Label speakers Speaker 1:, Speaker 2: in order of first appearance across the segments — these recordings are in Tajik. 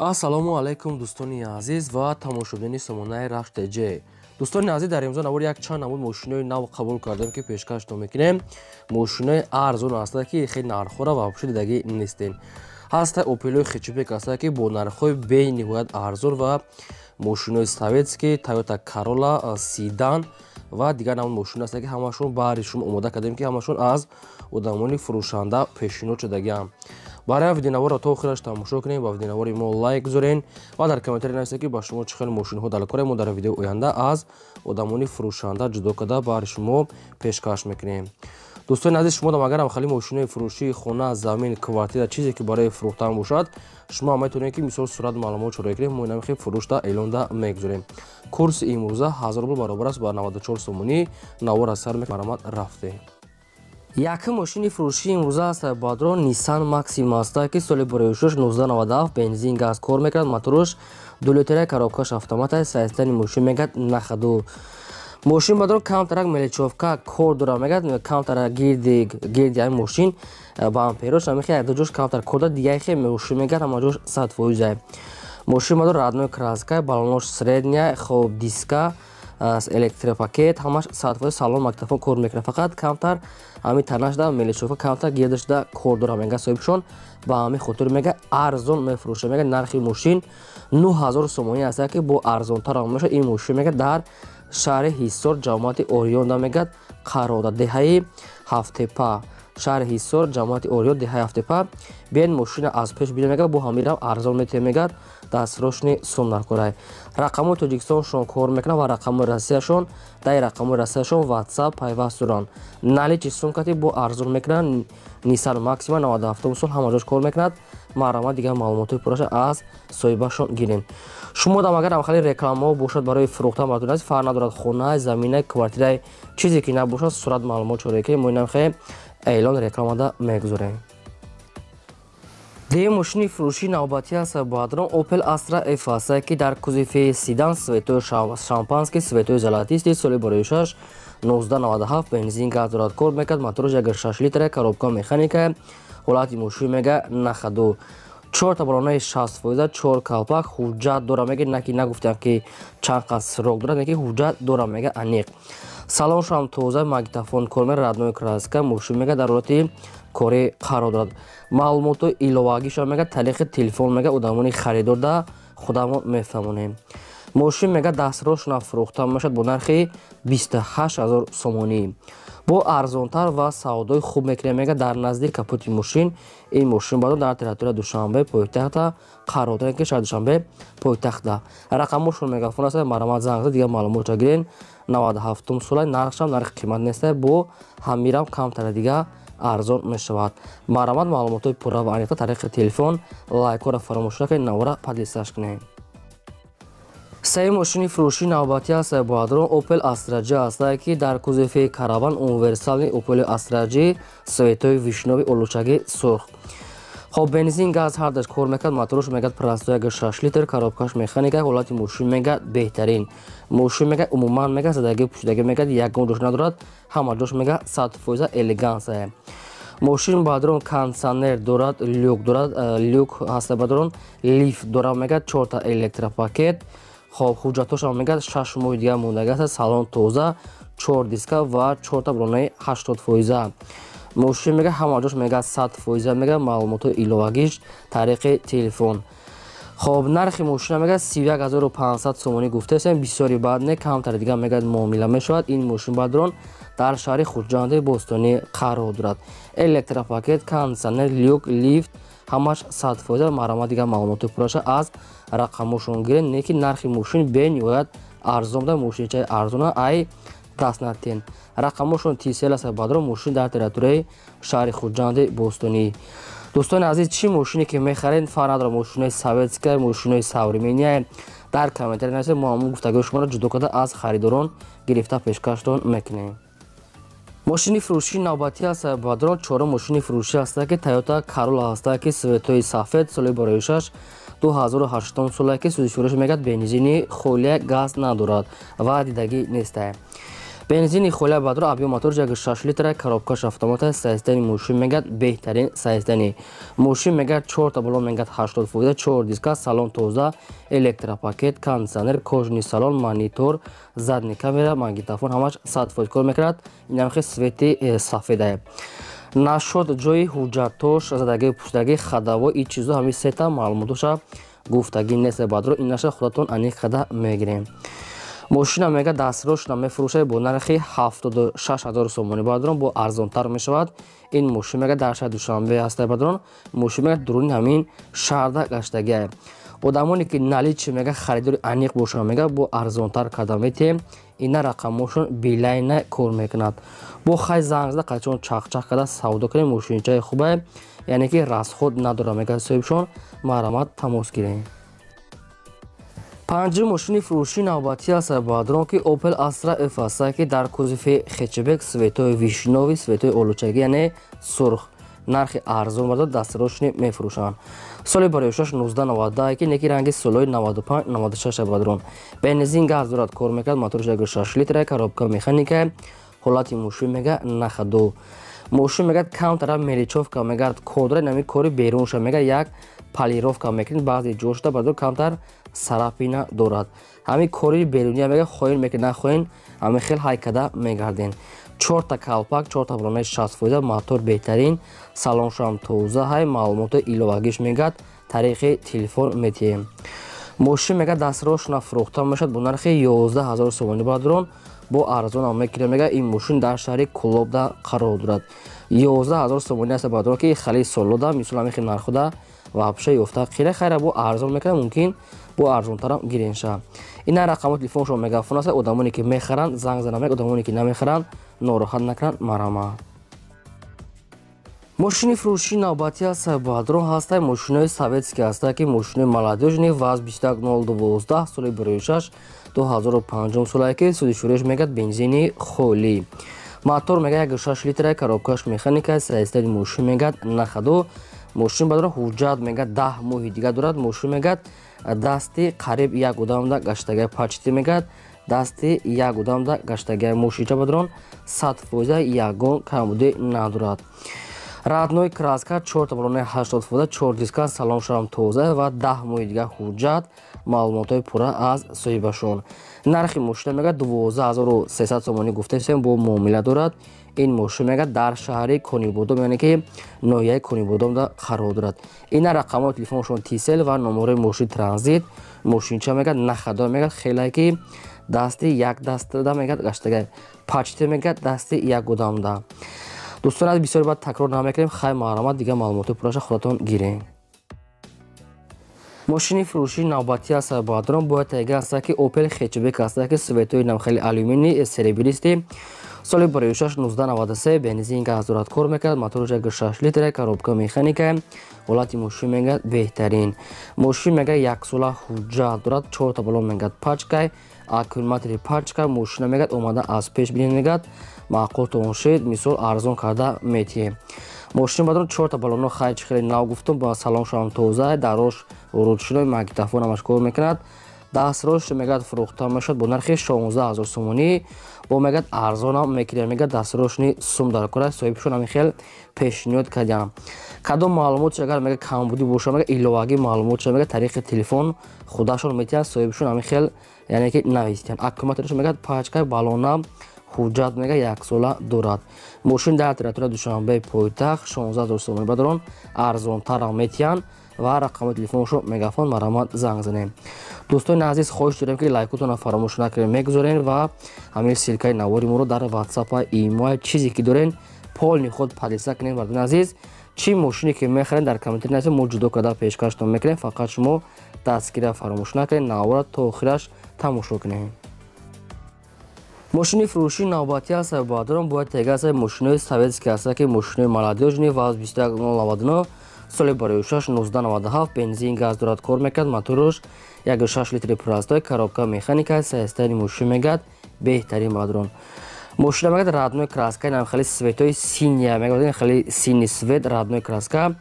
Speaker 1: Ассалому алайкум, дӯстони азиз ва тамошобинони сомонаи Рахш ТЖ. Дӯстони азиз, дар имзо навор якчанд намуд мошинои нав қабул кардем, ки пешкаштон мекунем. Мошинои арзон ҳастанд, ки хеле нархҳоро вообще дидагӣ нестем. Ҳаста Опелои хэтчбек ҳастанд, ки бо нархҳои бениҳоят арзон, ва мошинои советский, Тойота Карола седан ва дигар намуд мошино ҳастанд, ки ҳамашон баҳри шумо омода кардем, ки ҳамашон аз одамони фурӯшанда пешниҳод шудагианд. Барои видеонаворро то охираш тамошо кунем ва видеонавори мо лайк гузорен ва дар комментарий нависед, ки ба шумо чӣ хел мошинҳо дар кора. Мо дар видеои оянда аз одамони фурӯшанда ҷудо карда баҳри шумо пешкаш мекунем. Дӯстони азиз, шумо дам агарам хеле мошинои фурӯшии хона, замин, квартира, чизе ки барои фурӯхтан бошад, шумо метавонед, ки мисол сурат, маълумот чора кунем, мо инамихе фурӯшда эълонда мегузорем. Курси имрӯза 1000 рубл баробар аст ба 94 сомонӣ. Навор аз сар марҳамат, рафтем. Якум мошини фурӯшии имрӯза аст, бадро, Nissan Maxima аст, ки соли бароишуш 1997, бензин, газ кор мекунад, моторуш 2 литра, коробкаш автомат аст. Состояние мошин мегӯяд на ходу. Мошин, бадро, камтарак мелочёвка кор дора, мегӯяд, камтара гирди гирди ҳамин мошин ба амперош ҳамихе якду ҷош камтар кор дорад. Дигаре мошин мегӯяд, ҳама ҷош 100%. Мошин, бадро, родной краска, балонош средняя, хоб, диска, электропакет ҳамаш 100%, салон, магнитофон кор мекунад. Фақат камтар ҳамин танашда мелочёвка камтар гирдашда кор дора, мега соҳибшон. Ба ҳамин хотир мега арзон мефурӯшад. Мега нархи мошин 9000 сомонӣ аст, ки бо арзонтар мешавад. Ин мошин, мега, дар шаҳри Ҳисор, ҷамоати Ориёнда, мегӯяд, қарор дорад, деҳаи Ҳафтепа. Шаҳри Ҳисор, ҷамоати Ориён, деҳаи Ҳафтепа. Биёед, мошина аз пеш бинед, мегӯяд, бо ҳамирам арзон метиҳем, мегӯяд, дастрошни сум наркорай. Рақамҳои Тоҷикистоншон кор мекунад ва рақамҳои Россияшон. Даи рақамҳои Россияшон Ватсап пайваст доранд. Наличный сумкати бо арзон мекунанд. Nissan Maxima, 97 сол, ҳама ҷош кор мекунад. Марҳамат, дигар маълумотҳои пурраша аз соҳибашон гирем. Шумо дам агар хеле рекламаҳо бошад барои фурӯхтан бартон аст, фарқ надорад, хона, замина, квартираи, чизе ки набошад, сурат, маълумот чора ки мо инам хе эълон рекламада мегузорем. Дуюм мошини фурӯшии навбатӣ аст, баъдрон, Opel Astra F аст, ки дар кузови седан, цветои шампанский, цветои золотистый, соли бароишаш 1997, бензин, газ дорад, кор мекард, мотораш 1,6 литра, коробка механика. Ҳолати мошин, мега, на ходу, чорта балонаи 60%, чор калпак, ҳуҷҷат дора, мега, наки нагуфтам, ки чанд қад срок дорад, неки ҳуҷҷат дора, мега, аниқ. Салоншам тоза, магнитофон кор мекард, родной краска. Мошин, мега, дар ҳолати корӣ қарор дорад. Маълумотҳои иловагиша, мега, тариқи телефон, мега, одамони харидорда худамон мефаҳмонем. Мошин, мега, дастрошна фурӯхта мешавад бо нархи 28 000 сомонӣ, бо арзонтар ва савдои хуб мекунем, мега. Дар назди капоти мошин. Ин мошин, бадо, дар территорияи Душанбе пойтахта қарор дорад, ки шаҳри Душанбе пойтахта. Рақамошон мегафон аст, марҳамат, занг зад, дигар маълумотро гирен. 97 сола, нархшам нархи қимат неста, бо ҳамирам камтара дига арзон мешавад. Марҳамат, маълумотҳои пурра ва аниқта тариқи телефон. Лайкҳоро фаромӯш накунед, навора поделиться кунед. Сеюм мошини фурӯшии навбатӣ аст, боадрон, Opel Astra J аст, ки дар кузови караван, универсальный Opel Astra J, цветои вишнёвый, олучаги сурх. Хоб, бензин, газ ҳардаш кор мекард, мотораш, мегӯяд, простой, 1,6 литр, коробкаш механика. Ҳолати мошин, мегӯяд, беҳтарин. Мошин, мегӯяд, умуман, мегӯяд, задагӣ пӯшидагӣ, мегӯяд, ягон ҷош надорад, ҳама ҷош, мегӯяд, 100% элегансия. Мошин, бадрон, кондитсионер дорад, люк дорад, люк ҳаста, бадрон, лифт дорад, мегӯяд, чорта электропакет. Хоб, ҳуҷҷатҳошам, мегӯяд, 6 моҳи дигар мондаги аст. Салон тоза, чор диска ва чорта балонаи 80%. Мошин, мега, ҳама ҷош, мега, 100%, мега. Маълумотҳои иловагиш тариқи телефон. Хоб, нархи мошина, мега, 31 500 сомонӣ гуфтаистем, бисёри баъд не, камтар дигар, мегӯяд, муомила мешавад. Ин мошин, бадрон, дар шаҳри Хуҷанди бостонӣ қарор дорад. Электропакет, кондитсионер, люк, лифт ҳамаш 100%. Марҳамат, дигар маълумоти пурраша аз рақамошон гиред. Не ки нархи мошин бениҳоят арзон буда, мошинчаи арзона ай даст натен. Рақамошон Тисел аст, бадро. Мошин дар территорияи шаҳри Хуҷанди бостонӣ. Дӯстони азиз, чӣ мошине ки мехаред, фарқ надорад, мошинои советская, мошинои современная, дар комментарий нависед, мо ҳамон гуфтагиҳои шуморо ҷудо карда аз харидорон гирифта пешкаштон мекунем. Мошини фурӯшии навбатӣ аст, бадрон, чорум мошини фурӯшӣ аст, ки Тойота Карола аст, ки цветои сафед, соли бароишаш 2008 сола, ки сӯзишвориш, мегӯяд, бензини холия, газ надорад ва дидагӣ нестае. Бензини холя бадро объем мотор 1.6 литра, коробкаш автомат аст, состояние мошин мегад беҳтарин состояние. Мошин мегад 4 та баллон мегад 80%, 4 диска, салон тоза, электропакет, кондиционер, кожаный салон, монитор, задний камера, магнитофон ҳамаш 100% кор мекунад. Инам хел цвети сафедае. Нашуд ҷои ҳуҷҷатош, задагии пуштагӣ, хадаво, и чизо ҳамин сета маълумотоша гуфтагӣ нест бадро, инаша худатон аниқ када мегирем. Мошина мега дастрошна мефурӯшад бо нархи 76 000 сомонӣ бадрон, бо арзонтар мешавад. Ин мошин мега дар шаҳри Душанбе ҳаста бадрон. Мошин мега дуруни ҳамин шаҳрда гаштагиа. Одамоне ки наличи мега харидори аниқ бошанд, мега бо арзонтар карда метиҳем. Ина рақамошон Билайна кор мекунад. Бо хай занг зада қачон чақчақ карда савдо кунем. Мошинчаи хубае, яъне ки расход надорад, мега соҳибшон. Марҳамат, тамос гирем. Панҷум мошини фурӯшии навбатӣ аст бадрон, ки Opel Astra F аст, ки дар кузови хэтчбек, цветои вишнёвый, цветои олучагӣ, яъне сурх. Нархи арзон бардор, дастрошни мефурӯшанд. Соли бароишаш 1990, ки неки ранги солҳои 95, 96 бадрон. Бензин, газ дорад, кор мекард, моторш 1.6 литра, коробка механика. Ҳолати мошин мега на ходу. Мошин мегад камтара мелочёвка мегад кодра, нами кори берунша мега як полировка мекунед, баъзе ҷошта бардор камтар царапина дорад. Ҳамин кори беруния мега хоҳин мекунед, нахоҳин, ҳамин хел ҳайкада мегарден. Чорта калпак, чорта балонаи 60%, мотор беҳтарин, салоншам тоза ҳай. Маълумоти иловагиш мегад тариқи телефон метиҳем. Мошин мега дастрошна фурӯхта мешавад бо нархи 11 000 сомонӣ бадрон, бо арзонам мекунем. Мега ин мошин дар шаҳри Кулобда қарор дорад. 11 000 сомонӣ аст бадрон, ки хали солода мисол ҳамин хел нархода вообще ёфта қира. Хайра, бо арзон мекунам, мумкин бо арзонтарам гирен ша. Ина рақамо телефоншо мегафон аст. Одамоне ки мехаранд, занг занам. Одамоне ки намехаранд, нороҳат накунанд, марҳамат. Мошини фурӯшии навбатӣ аст бадрон ҳаста, мошинои советский ҳаста, ки мошинои молодёжный ВАЗ 21012, соли 26 2005 солае, ки судишӯреш мегад бензини холӣ. Мотор мега 1.6 литра, коробкаш механика. Состояние мошин мегад на ходу. Мошин бадро ҳуҷҷат мегад 10 моҳи дига дорад. Мошин мегад дасти қариб як одамда гаштагай, почти мегад дасти як одамда гаштагай. Мошинча бадрон 100%, ягон камбудӣ надорад. Родной краска, чорта балонаи 80%, чор диска, салоншам тоза ва 10 моҳи дига ҳуҷҷат. Маълумотҳои пурра аз соҳибашон. Нархи мошина мегад 12 300 сомонӣ гуфтасем, бо муомила дорад. Ин мошин мегад дар шаҳри Конибодом, яъне ки ноҳияи Конибодомда қарор дорад. Ина рақамҳои телефоншон Тисел ва номерои мошин Транзит. Мошинча мегад на ходу, мегад хеле ки дасти як дастда мегад гаштагай, почти мегад дасти як одамда. Дӯстон аз бисёр баъд такрор намекунем. Хай, марҳамат, дигар маълумоти пурраша худатон гирем. Мошини фурӯшии навбатӣ аст бадрон, бояд тайга аст, ки Opel хэтчбек аст, ки цветои нам хеле алюминий серебристый, соли 26 1993, бензин, газ дорад, кор мекард, мотораш 1.6 литра, коробка механика. Ҳолати мошин мегад беҳтарин. Мошин мега яксола ҳуҷҷат дорад, чорта балон мегад пачкай, аккумулятори пачка. Мошина мегад омада аз пеш бинед, мегад маъқултон шид, мисол арзон карда метиҳем. Мошин бадрон чорта балоно хайчи хеле нав гуфтум, ба салоншам тоза, дарош ручной, магнитофон ҳамаш кор мекунад. Дастрош мегад фурӯхта мешавад бо нархи 16 000 сомонӣ, бо мегад арзонам мекунем. Мегад дастрошни сум дар кора, соҳибшон ҳамин хел пешниҳод кардям. Кадом маълумотш агар мега камбудӣ боша, мега иловагӣ маълумотш мега тариқи телефон худашон метиҳанд, соҳибшон ҳамин хел, яъне ки навистиҳанд. Аккумуляторш мегад пачка, балона, ҳуҷҷат мега яксола дорад. Мошин дар территорияи Душанбеи пойтахт, 16 000 сомонӣ бадрон, арзонтарам метиҳанд ва рақами телефоншо мегафон, марҳамат, занг занем. Дӯстони азиз, хоҳиш дорем, ки лайкотонро фаромӯш накунем, мегузорем ва ҳамин ссылкаи навори моро дар ватсапа, имоя, чизе ки дорем, полный худ поделиться кунем. Бардони азиз, чӣ мошине ки мехарем, дар комментарий нависем, мо ҷудо карда пешкаштон мекунем. Фақат шумо дастгирия фаромӯш накунед, навора то охираш тамошо кунем. Мошини фурӯшии навбатӣ аст бадрон, бояд тега аст, мошинои советский аст, ки мошинои молодёжный ВАЗ 21099, соли 26 1997, бензин, газ дорад, кор мекард, моторуш 1.6 литри простой, коробка механика. Состояние мошин мегад беҳтарин бадрон. Мошина мегад родной краска, инам хеле цветои синяя мегад, хеле синий цвет, родной краска,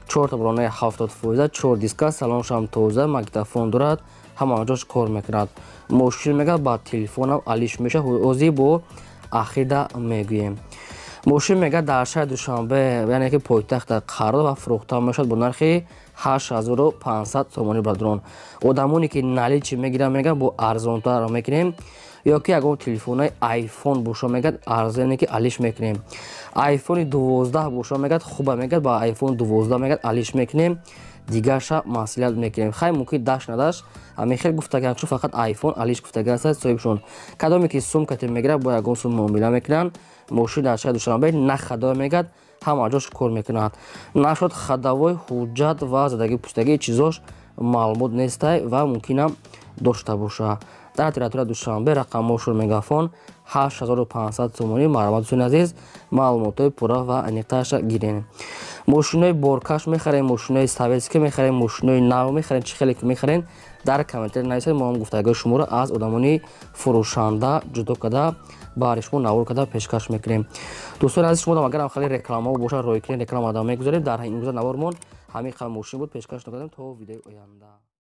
Speaker 1: чорта балонаи 70%, чор диска, салоншам тоза, магнитофон дорад, ҳама ҷош кор мекунад. Мошин мегад ба телефонам алиш мешавад, ҳозир бо Ахирда мегӯем. Мошин мега дар шаҳри Душанбе, яъне ки пойтахта, қарор ва фурӯхта мешавад бо нархи 8500 сомонӣ, бародарон. Одамоне ки наличный мегиранд, мега бо арзонтар мекунем, ё ки ягон телефонои Айфон боша, мегад арзоне ки алиш мекунем. Айфони 12 боша, мегад хуба, мегад ба Айфон 12 мегад алиш мекунем, дигарша маслиҳат мекунем. Хай, мумкин даш надаш, ҳамин хел гуфтаган, чун фақат Айфон алиш гуфтаган аст соҳибшон. Кадоме ки сумкате мегирад, бо ягон сум муомила мекунанд. Мошин дар шаҳри Душанбе на ходовой, мегад ҳама ҷош кор мекунад. Нашуд ходовой, ҳуҷҷат ва задагӣ пустагии чизош маълумот нестай ва мумкинам дошта боша. Дар территория Душанбе, рақамҳошон Мегафон, 8500 сомонӣ. Марҳамат, дӯстони азиз, маълумотҳои пурра ва аниқтарша гирен. Мошинои боркаш мехарем, мошинои советский мехарем, мошинои нав мехарем, чӣ хеле ки мехарем, дар комментарий нависед. Мо ҳам гуфтагиҳои шуморо аз одамони фурӯшанда ҷудо карда, баҳри шумо навор карда пешкаш мекунем. Дӯстони азиз, шумо агарам хеле рекламаҳо бошад, рӯй кунед, реклама мегузорем. Дар имрӯза навормон ҳамин қадр мошин буд, пешкаш накардем. То видеои оянда.